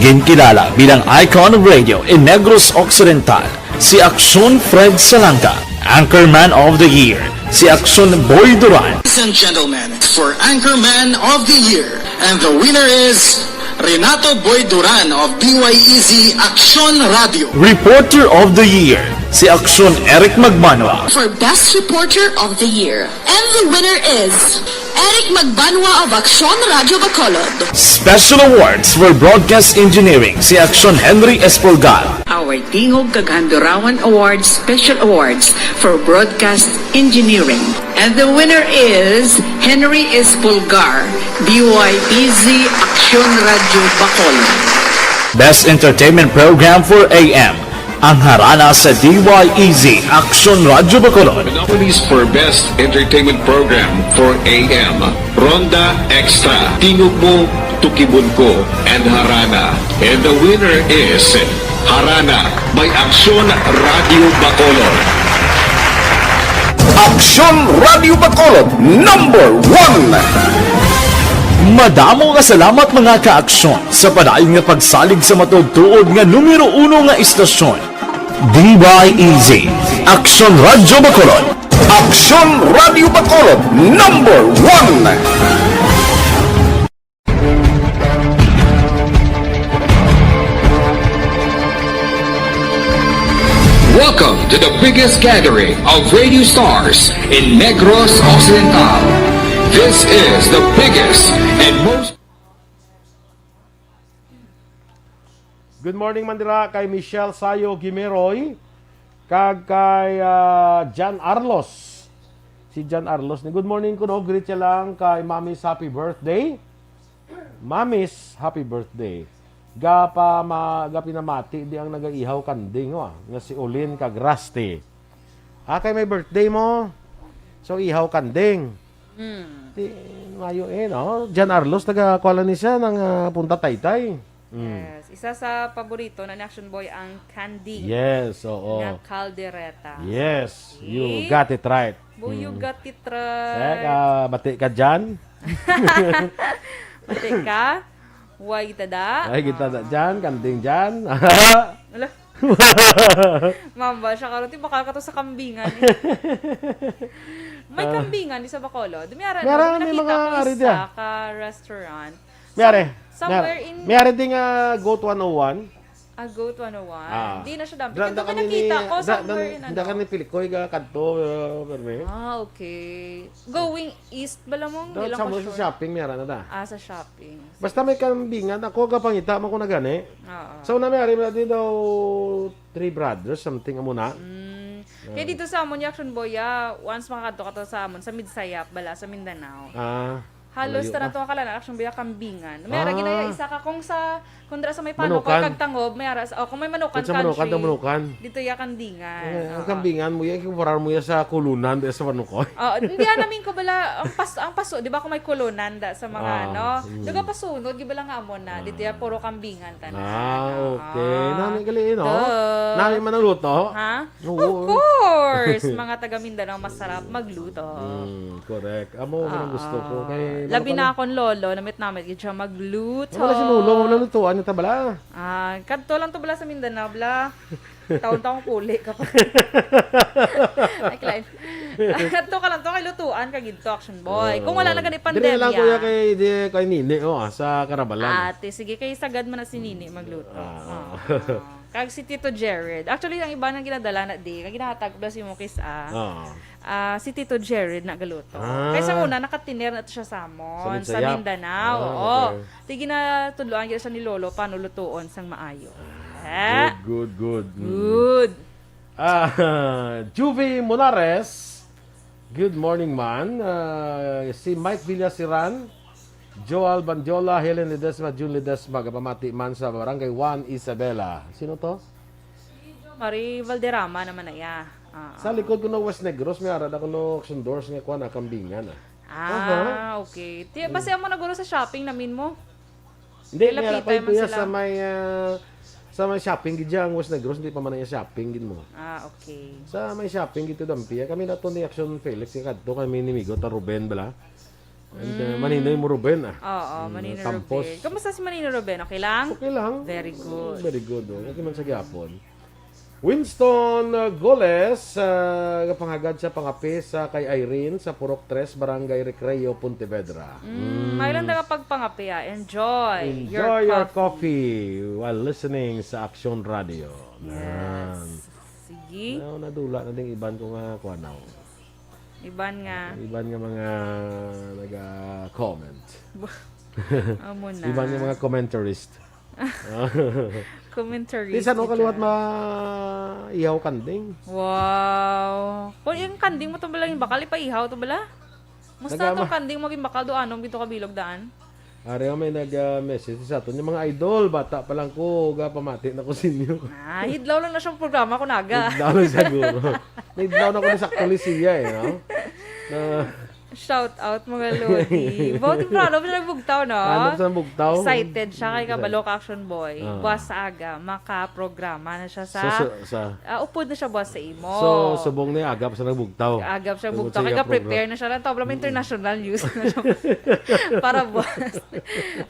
Ginkilala bilang icon of radio in Negros Occidental si Aksyon Fred Salanga, Anchorman of the Year si Aksyon Boy Duran. Ladies and gentlemen, for Anchorman of the Year, and the winner is Renato Boy Duran of D Y E Z Aksyon Radio. Reporter of the Year si Aksyon Eric Magbanwa. For Best Reporter of the Year, and the winner is Eric Magbanwa of Aksyon Radio Bacolod. Special Awards for Broadcast Engineering si Aksyon Henry Espolgar. Our Tingog kag Handurawan Awards Special Awards for Broadcast Engineering. And the winner is Henry Espolgar, D Y E Z Aksyon Radio Bacolod. Best Entertainment Program for A M, ang Harana sa D Y E Z Aksyon Radio Bacolod. The nominees for Best Entertainment Program for A M, Ronda Extra, Tingog Mo, Tukibon Ko, and Harana. And the winner is Harana by Aksyon Radio Bacolod. Aksyon Radio Bacolod, number one! Madamo nga salamat, mga ka-aksyon, sa padayon nga pagsalig sa matuod-tuod nga numero uno nga istasyon, D Y E Z, Aksyon Radio Bacolod. Aksyon Radio Bacolod, number one! Welcome to the biggest gathering of radio stars in Negros Occidental. This is the biggest and most Good morning man dira kay Michelle Sayo Gimeroy kag kay, ah, Jan Arlos. Si Jan Arlos ni, good morning kuno, greet siya lang kay Mami's happy birthday. Mami's happy birthday. Gapa ma, gapinamati di ang nagaihaw kanding, wa, nga si Olin kag Rusty. Ah, kay may birthday mo? So, ihaw kanding. Mm. Di, mayo eh, no? Jan Arlos, taga kuala ni siya, ng ah, Punta Taytay. Mm. Yes. Isa sa paborito na ni Action Boy ang candy Yes, oo. na caldereta. Yes, you Okay. got it right. Bo, you Mm. got it right. Teka, bati ka dyan? Bati ka? Way kita da? Ay, kita da Ah. dyan, kanding dyan. Ala. Mamba siya karon, ti bakal ka to sa kambingan. Eh. May Ah. kambingan di sa Bacolod. May ara May ara na, may may nakita mga ko ari isa dyan. ka restaurant. May ari. Some- somewhere May ari. in May ari din nga Goat one oh one. Ah, Goat one oh one. Ah. Di na siya dami. Dra-, Kaya dra may kami ni, nakita ko dra-, somewhere dra-, in dra ano. kami ni Pilikoy ga kadto, uh, permi. Ah, okay. Going east bala mong, Dra-, di lang sa ko mo sa sure. shopping, may ara na da. Ah, sa shopping. Basta may kambingan, ako gapangita man ko na gani. Oo. Sa una may ari man di daw Three Brothers, something amo na. Mm. Kaya Ah. dito sa amon, Action Boy, ah, once makakadto ka to sa amon, sa Midsayap, bala, sa Mindanao. Ah, Halos malayo tanan ka. to nga kalanan, Action Boy, ah, kambingan. May ara Ah. ginaya isa ka kung sa, kung dira sa may Panukoy Manukan. kag Tangob, may ara sa, oh, kung may Manukan Kung sa Manukan, Country, Manukan. dito ya kandingan. Eh, ang Oo. kambingan mo yan, kumparar mo yan sa kulunan, di sa Panukoy. Oh, hindi, ah, namin ko bala, ang pas-, ang paso, di ba, kung may kulunan da sa mga, Ah, ano, mm. duga pasunod, di bala nga amo na, dito ya, Ah. puro kambingan tanan. Ah, Oo. okay. Nami gali, no? Duh. Nami man ang luto? Ha? Oo. Of course! Mga taga Mindanao, masarap magluto. Mm, correct. Amo man ang gusto ko. Oo. Kay Labi wala na pa akong lolo, namit-namit gid siya magluto. Wala si lolo, wala lutuan niya ta bala. Ah, kadto lang to bala sa Mindanao, bala. Taon-taon kuli ka pa. Ay, Klein. Kadto ka lang to, kay lutuan ka gid to, Action Boy. Kung wala Oo. na gani Diri na lang, pandemya. kuya, kay, di, kay Nini, oh, ah, sa Karabalan. Ate, sige, kay sagad man na si Nini magluto. Ah. Oo. Kag si Tito Jared. Actually, ang iba nang ginadala na di, nga ginahatag ko si Mukis, ah. Oo. Ah, si Tito Jared nagaluto. Ah. Kay sa una, nakatiner na to siya sa amon, Sa sa Midsayap. Mindanao. Ah, Oo. okay. Ti ginatudloan gyud siya ni Lolo paano lutuon sang maayo. Ah, Ah. good, good. Mm. Good. Ah, Juvie Monares, good morning, man. Ah, si Mike Villaseran, Joel Bandiola, Helen Ledesma, June Ledesma, gapamati man sa Barangay one, Isabela. Sino to? Si Jo Marie Valderrama naman na iya. Ah, Sa ah. likod ko no West Negros, may ara na ko no Sundors nga kuan, ah, kambingan, ah. Ah, Aha. okay. Ti-, Mm. basi amo na guro sa shopping namin mo. Hindi, Kay may ara lapitay pa man ito ya sila. sa may, ah, sa may shopping gid ya ang West Negros, hindi pa man iya shopping gid mo. Ah, okay. Sa may shopping gid to dampi. Kami na to ni Action Felix, yung kadto kami ni Migo, ta Ruben bala. And, uh, Mm. Maninoy mo, Ruben, ah. Oo, Mm, Maninoy Campos. Ruben. Kamusta si Maninoy Ruben? Okay lang? Okay lang. Very good. Very good, oh. Okay man sa gihapon. Winston, uh, Goles, uh, panghagad sa pangape sa kay Irene sa Purok Tres, Barangay Recreo, Pontevedra. Mm, Mm. may lang taga pagpangape, ah. Enjoy Enjoy your your coffee. coffee while listening sa Action Radio. Yes. Yan. Sige. Na-, nadula na ding iban ko nga kuan, oh. Iban nga. Iban nga mga naga-comment. Amo na. Iban nga mga commentarist. Commentarist Di sa no kita. kaluwat ma-ihaw kanding. Wow. Kung yung kanding mo, tumbalang yung bakal, ipaihaw, tumbala? Musta Nagama- tong kanding mo, gimbakal, do anom, gito ka bilog daan? Ari nga may nag-, ah, message sa aton. Yung mga idol, bata pa lang ko, ga pamati na ko sa inyo. Ah, hidlaw lang na siyang programa ko naga. Hidlaw lang siguro. Hidlaw na ko na sa Coliseum eh, no? Na Shout out, mga lodi. Bawat yung proud of sa Bugtaw, no? Ano sa Bugtaw? Excited siya kay Kabalo ka Action Boy. Ah. Buwas sa aga, makaprograma na siya sa, So, so, sa ah, upod na siya buwas sa imo. So, subong na yung agap sa nagbugtaw. Agap siya Tungod bugtaw. sa Kaya iya prepare program. na siya lang. Tabla, may Mm. international news na siya. Para buwas.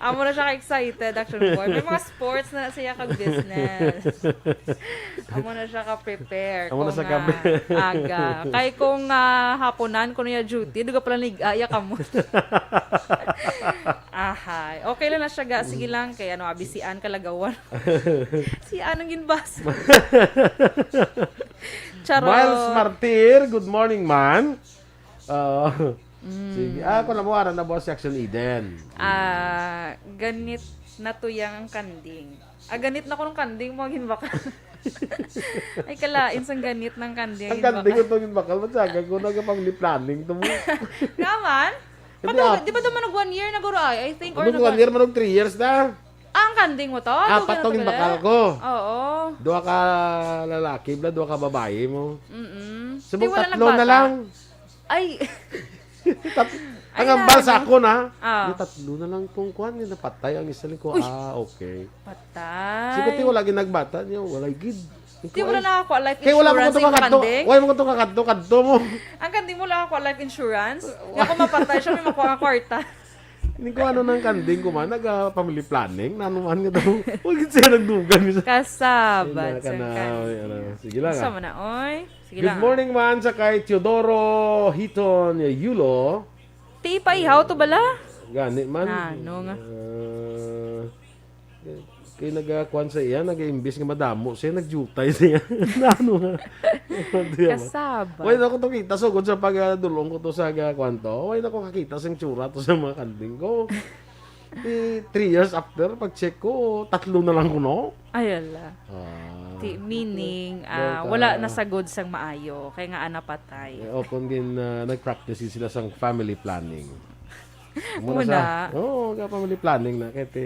Amo na siya ka-excited, Action Boy. May mga sports na siya kag business. Amo na siya ka-prepare Amo na kung, siya ah, ka-prepare. aga. Kay kung, ah, hapunan, kung niya duty, duga pala nig-, ah, iya kamot. Ahay. Okay lang na siya, ga. Sige lang. Kay ano, abisian, kalagawan. Si anong ginbasa? Charot. Miles Martir, good morning, man. Ah, Mm. sige. Ah, kung namuha na, boss, Action Eden. Ah, ganit na tuyang ang kanding. Ah, ganit na ko ng kanding mo, ginbakal. Ay, kalain sang ganit ng kanding, Ang ginbakal. kanding ito, ginbakal. Ba't sa akin ko nagka-family planning to mo? Naman? Hindi, Pato, ah. di ba naman nag one year na guro ay? I think, or Nag nag- one year, manong three years na. Ah, ang kanding mo to? Apat Duga na tong to, ginbakal bala? ko. Oo. Duha ka lalaki, bla, duha ka babae mo. Mm-mm. Subong Di, wala tatlo na nagbata. lang. Ay, Tat- Ay, ang ambal sa nano. Ako na. Ah. Yung tatlo na lang tong kwan, yung napatay ang isa lang ko. Uy. Ah, okay. Patay. Sige, ti, wala gid nagbata niyo, wala gid. Di mo na nakakuha life Kaya wala mo insurance kung yung kadto, kanding? wala mo kung kadto, kadto mo. Ang kanding mo lang ako life insurance. Nga kung mapatay siya, may makuha nga kwarta. Hindi ko ano nang kanding ko man, naga family planning, nanuman nga daw. Huwag siya nagdugan. Minsan. Kasabat Ay, sa nakanaw, kanding. Ano. Sige lang, Sa ah. man na, oy. Sige Good lang. morning man sa kay Teodoro Hiton Yulo. Ti paihaw to bala? Gani man. Ano nga? Ah, kay nagakuan sa iya, nag-imbis nga madamo siya, nagjutay siya. Ano nga? Di ba? Kasaba. Wala na ko to kita, sugod sa pagdulong ko to sa ga-, kuan to. Wala na ko kakita sing tsura to sa mga kanding ko. Di, three years after, pag-check ko, tatlo na lang kuno. Ay, ala. Ah. Ti, meaning, Well, ah, wala ah, nasagod sang maayo. Kaya nga, ana patay. Eh, o kung gin, ah, nag-practice sila sang family planning. Muna Muna. Sa, oo, nga family planning na. Kaya ti,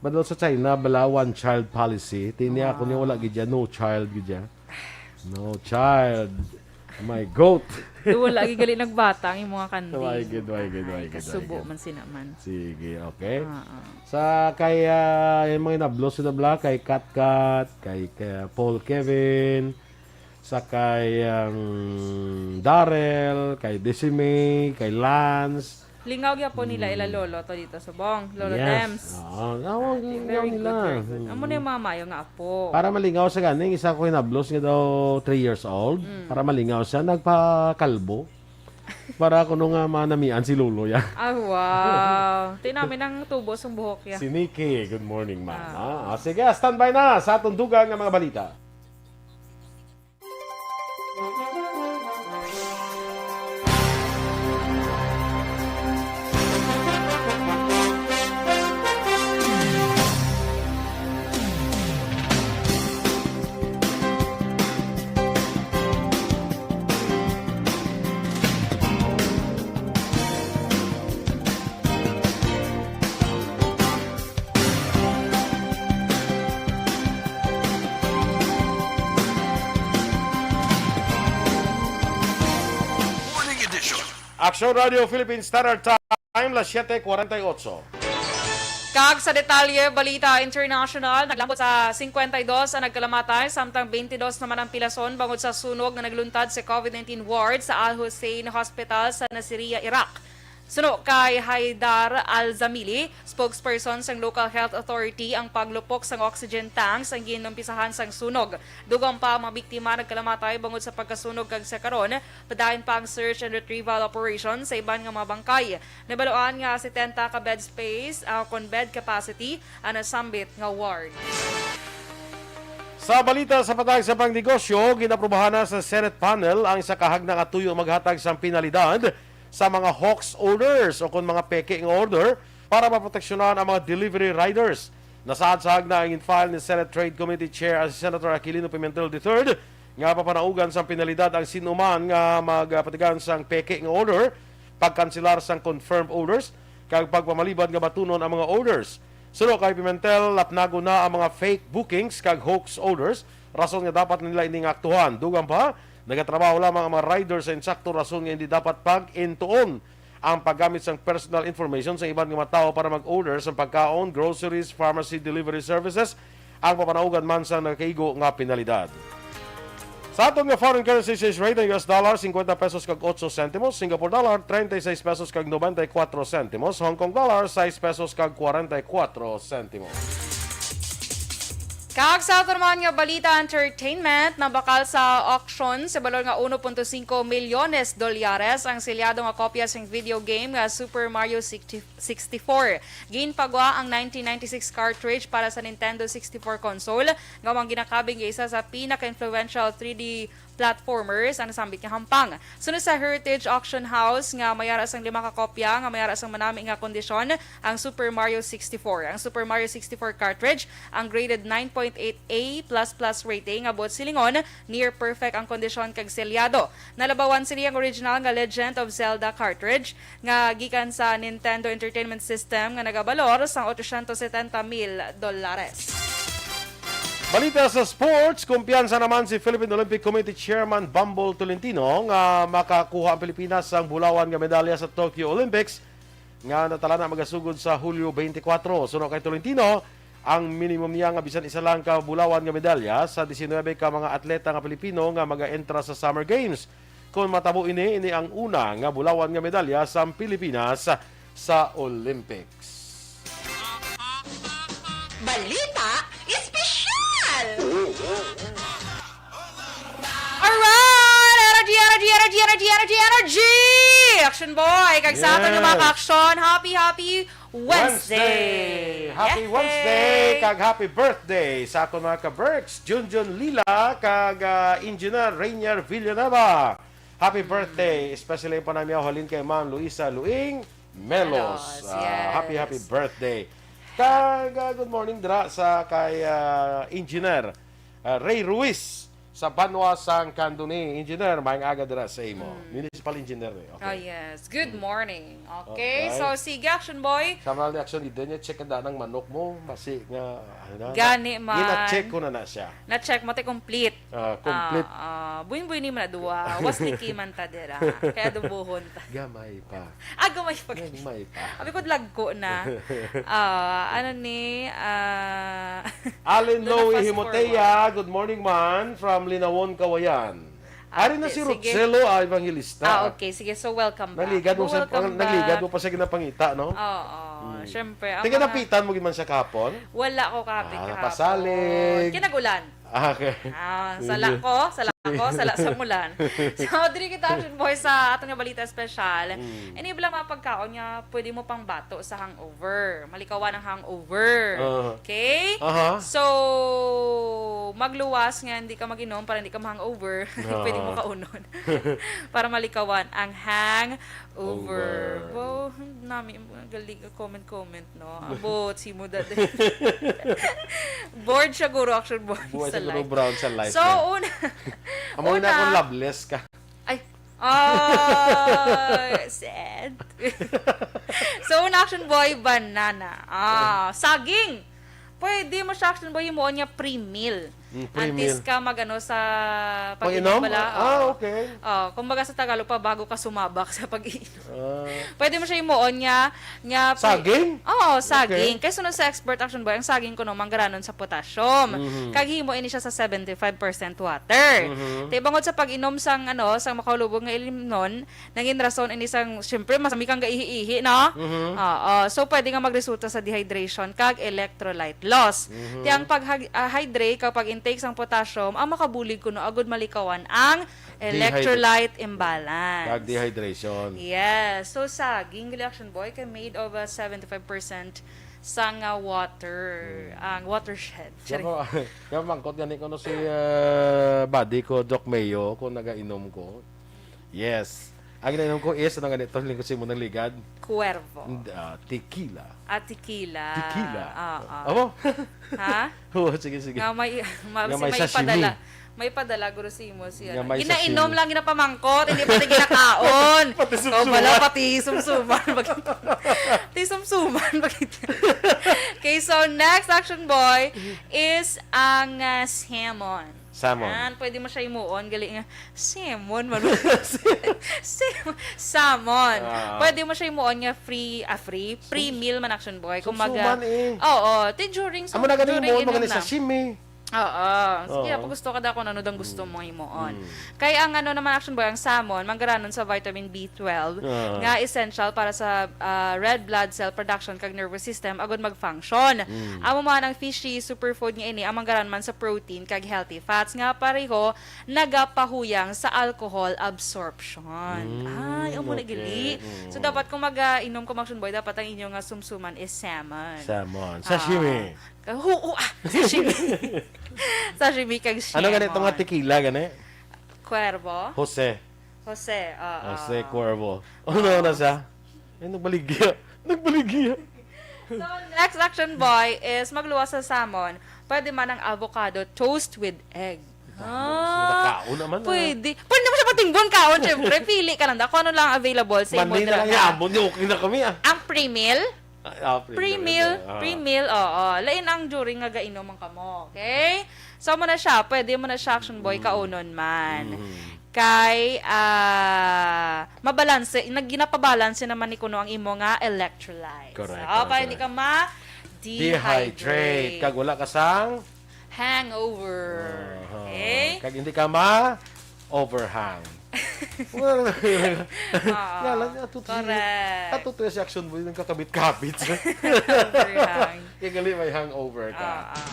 but also China, bala one child policy. Tini ako niya, wala gid dyan. No child gid dyan. No child. My goat. Do wala lagi gali nagbata ang imong kanding. Why good, why good, why Ay, good, kasubo why good. Man sina man. Sige, okay. Oo. Sa kay, ah, yung mga inablos na bala, kay Katkat, kay, kay Paul Kevin, sa kay, um, Daryl, kay Desime, kay Lance. Lingaw gyapon nila ila lolo to dito subong. Lolo Yes. Dems. Oo, nawag Very lingaw good, nila. very good. Amo na yung mga mayo nga apo. Para malingaw sa ganing, isa ko hinablos nga daw three years old. Mm. Para malingaw siya, nagpakalbo. Para kuno nga manamian si lolo ya. Ah, wow. Tinamin ang tubos ang buhok ya. Si Nikki, good morning, ma'am. Ah. Ah, ah, sige, standby na sa aton dugang nga mga balita. Morning edition. Action Radio Philippine Standard Time, las siete cuarenta y ocho. Kag sa detalye, balita international, naglambot sa cincuenta y dos ang nagkalamatay, samtang twenty-dos naman ang pilason bangod sa sunog nga nagluntad sa COVID nineteen ward sa Al Hussein Hospital sa Nasiriyah, Iraq. Suno kay Haidar Al-Zamili, spokesperson sang local health authority, ang paglupok sang oxygen tanks ang ginumpisahan sang sunog. Dugang pa ang mga biktima nagkalamatay bangod sa pagkasunog kag sa karon, padayon pa ang search and retrieval operation sa iban nga mga bangkay. Nabaluan nga setenta ka bed space, ah, kon bed capacity, ang nasambit nga ward. Sa balita sa patag sa pangnegosyo, ginaprubahan na sa Senate panel ang isa ka hagna nga tuyo maghatag sang penalidad sa mga hoax orders o kon mga peke nga order para maproteksyonan ang mga delivery riders. Nasaad sa hagna ang in-file ni Senate Trade Committee Chair, ah, si Senator Aquilino Pimentel the third, nga papanaugan sang penalidad ang sinuman nga magpatigan sang peke nga order, pagkanselar sang confirmed orders, kag pagpamalibad nga batunon ang mga orders. Suno kay Pimentel, lapnagon na ang mga fake bookings kag hoax orders, rason nga dapat nila ini nga aktuhan. Dugang pa, nagatrabaho lamang ang mga rider sa insakto, rason nga hindi dapat pag-intuon ang paggamit sang personal information sa iban nga mga tawo para mag-order sa pagkaon, groceries, pharmacy delivery services, ang papanaugan man sa nakaigo nga penalidad. Sa aton nga foreign currency exchange rate, ang U S dollar, cincuenta pesos kag ocho sentimos, Singapore dollar, treinta y seis pesos kag noventa y cuatro sentimos, Hong Kong dollar, sais pesos kag kwarenta y kuwatro sentimos. Kag sa aton man nga balita, entertainment, nabakal sa auction sa balor nga uno punto singko milyones dolyares ang selyado nga kopya sang video game nga Super Mario sixty, sixty-four. Ginpagwa ang nineteen ninety-six cartridge para sa Nintendo sixty-four console, nga ang ginakabig nga isa sa pinaka-influential three D platformers ang nasambit nga hampang. Sunod sa Heritage Auction House nga may ara sang lima ka kopya nga may ara sang manami nga kondisyon ang Super Mario sixty-four. Ang Super Mario sixty-four cartridge ang graded nine point eight A plus plus rating nga buot silingon, near perfect ang kondisyon kag selyado. Nalabawan sini ang original nga Legend of Zelda cartridge nga gikan sa Nintendo Entertainment System nga nagabalor sang ochocientos setenta mil dolares. Balita sa sports, kumpiyansa naman si Philippine Olympic Committee Chairman Bumble Tolentino nga makakuha ang Pilipinas sang bulawan nga medalya sa Tokyo Olympics nga natalana magasugod sa Hulyo twenty-four. Suno kay Tolentino, ang minimum niya nga bisan isa lang ka bulawan nga medalya sa diecinuebe ka mga atleta nga Pilipino nga mag-entra sa Summer Games kon matabo ini, ini ang una nga bulawan nga medalya sang Pilipinas sa Olympics. Balita Espesyal! Alright! Energy, energy, energy, energy, energy, energy! Action Boy! Kag sa aton nga mga Yes. ka-action, happy, happy Wednesday! Happy Yay! Wednesday kag happy birthday sa akon mga ka-Berks, Junjun Lila kag ah, Engineer Rainier Villanueva. Happy birthday, especially pa nami halin kay Ma'am Luisa Luing Melos. Melos, Ah, happy, yes. Happy birthday. Kag ah, good morning dra sa kay ah, Engineer ah, Ray Ruiz sa banwa sang Candoni. Engineer, maayong aga dira sa imo. Mm. Municipal engineer ni. Okay. Oh yes. Good morning. Okay. Okay. So, sige, Action Boy. Sa mga reaction ni Denya, check ang danang manok mo. Masi nga, ano na, Gani na, man. Gina-check ko na na siya. Na-check mo, te, complete. Ah, complete. Ah, ah, buin-buin ni man na duwa. Was ni Kiman ta dira. Kaya dubuhon ta. Gamay pa. Ah, gamay pa gani. Gamay pa. Abi ko, lagko na. Ah, ano ni? Ah, Allen Doon na Noe fast Himotea, good morning man, from Linawon, Kawayan. Ari na Ate, si sige. Rutselo ah, Evangelista. Ah, okay. Sige, so welcome back. Nagligad mo sa Welcome pang, nagligad back. mo pa sa ginapangita, no? Oo, Mm. syempre. Ang Tingnan mga- napitan mo gid man siya kahapon? Wala ko kahapon Ah, kahapon. pasalig. Kinagulan. Ah, okay. Ah, Sige. Sala ko, sala ko, sala sa mulan. So, diri kita, Action Boy, sa aton nga balita espesyal. Mm. Ini bala mga pagkaon nga pwede mo pang bato sa hangover. Malikawan ang hangover. Ah. Okay? Aha. So, magluwas nga hindi ka mag-inom para hindi ka ma-hangover. Ah. Pwede mo kaunon. Para malikawan ang hangover. Over. Wow, nami, galing ka comment-comment, no? Abot, si mo dati. Bored siya, guro, Action Boy, Buhay sa sa guro life. Brown sa life. So, na. Una, Amo na una, akong loveless ka. Ay. Ay, sad. So, una, Action Boy, banana. Ah, saging. Pwede mo siya, Action Boy, himuon nga pre-meal. Mm, pre-meal. Antes ka mag-ano sa Pag-inom? pag-inom bala. Ah, Oo. Okay. Oh, kumbaga sa Tagalog pa, bago ka sumabak sa pag-iinom. Ah. Pwede mo siya himuon nga, nga pre- Saging? Oo, saging. Okay. Kay suno sa expert, Action Boy, ang saging kuno manggaranon sa potassium. Mhm. Kag himo ini siya sa seventy-five percent water. Mhm. Tay bangod sa pag-inom sang ano, sang makalubog nga ilimnon, nangin rason ini sang, syempre, mas kami kang gaihi-ihi, no? Mhm. Oo. So, pwede nga magresulta sa dehydration kag electrolyte loss. Mhm. Ti ang pag ah, hydrate kag pag-intake sang potassium ang makabulig kuno agud malikawan ang electrolyte imbalance. Kag dehydration. Yes. So, saging, gali, Action Boy, kay made of uh, seventy-five percent sang uh, water, Hmm. ang watershed. Sorry. Kaya, kaya mangkot gani ko no si uh, buddy ko, Doc Mayo, kung nagainom ko. Yes. Ang ginainom ko is, ano ganito, lingkod sa imo ng ligad? Cuervo. Ah, tequila. Ah, tequila. Tequila. Ah, ah. Amo? Ha? Oo, sige, sige. Nga may, ma, Nga si may may sashimi. padala. May padala, guro, si imo, si Nga ano. may Ginainom sashimi. Lang, ginapamangkot, hindi pati ginakaon. Pati Oh, sumsuman. Bala, pati sumsuman. Pati, pati sumsuman. Okay, so next, Action Boy, is ang ah, salmon. Salmon. Yan, pwede mo siya himuon. Gali nga, salmon man. Sam- salmon. Ah. Pwede mo siya himuon nga free, ah, free, free meal man, Action Boy. Kung Sumsuman maga, eh. Oo, ti during, Amo na ganun during mo, inom mga na. Sashimi. Oo. Sige, Oo. Pag gusto ka da kung ano dang gusto mo himuon. Mm. Kay ang ano naman, Action Boy, ang salmon, manggaranon sa vitamin B twelve Ah. nga essential para sa ah, red blood cell production kag nervous system agud mag-function. Mm. Amo man ang fishy superfood nga ini, ang manggaranon man sa protein kag healthy fats nga pareho nagapahuyang sa alcohol absorption. Mm, Ay, amo na okay. gali. Mm. So dapat kung mag-inom ka, Action Boy, dapat ang inyong ah, sumsuman is salmon. Salmon. Sashimi. Ah, hu-, ah, sashimi. Sashimi kag salmon. Ano ganito nga tequila, gani? Cuervo? Jose. Jose, oo. Jose Cuervo. Ano na siya? Ay, nagbaligya. Nagbaligya. So, next, Action Boy, is magluwas sa salmon. Pwede man ang avocado toast with egg. Nakaon naman, ah. Pwede. Pwede mo siya patinggon kaon, syempre. Pili ka lang da kung ano lang available sa imo. Mani na lang Dira. Yamon, okay na kami ah. Ang pre-meal, Ah, ah, pre-meal, Pre-meal, ano? Ah. pre-meal, oo. Lain ang during nga gainom ang kamo, okay? So, mo na siya, pwede mo na siya, Action Boy, kaunon man. Mhm. Kay, ah, mabalanse, nag-, ginapabalanse naman ni kuno ang imo nga electrolytes. Correct, Oo, correct, para hindi ka correct. ma-dehydrate. Dehydrate. Kag wala ka sang Hangover. Aha. Okay? Kag hindi ka ma-overhang. Well, Oo. Nga lang, ato to si, Correct. ato to si Action Boy, nagkakabit-kabit. Overhang. Kaya gali may hangover ka. Ah, ah.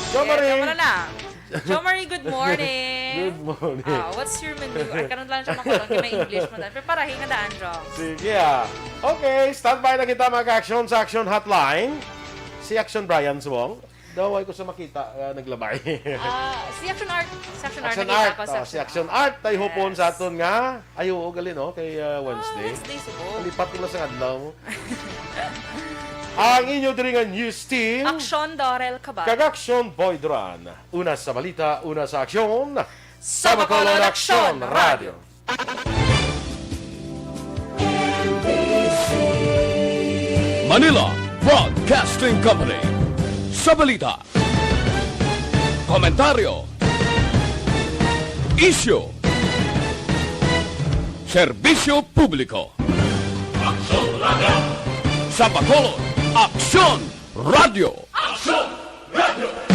Jo Yeah, Marie. Jo Marie na. Jo Marie, good morning. Good morning. Ah, what's your menu? Ay, karon lang siya makulong. Kay may English mo tayo. Pero para hinga daan, Jo. Sige ah. Okay, standby na kita, mga action sa Action Hotline. Si Action Brian Suwong. Daway ko sa makita, ah, naglabay. Ah, si Action Art. Si Action Art. Action Nakita Art. ko si Oh, Action si Action Art. Art, tayo hupon Yes. sa aton nga. Ay, oo, gali, no? Kay ah, Ah, Wednesday. Wednesday, siguro. Lipat ko lang sa adlaw. Ang inyo diri nga news team. Action Dorel Cabal. Kag Action Boy Duran. Una sa balita, una sa aksyon. Sa Bacolod, Action Radio. Manila Broadcasting Company. Sa balita, komentaryo, isyu, serbisyo publiko. Aksyon Radio. Sa Bacolod, Aksyon Radio. Aksyon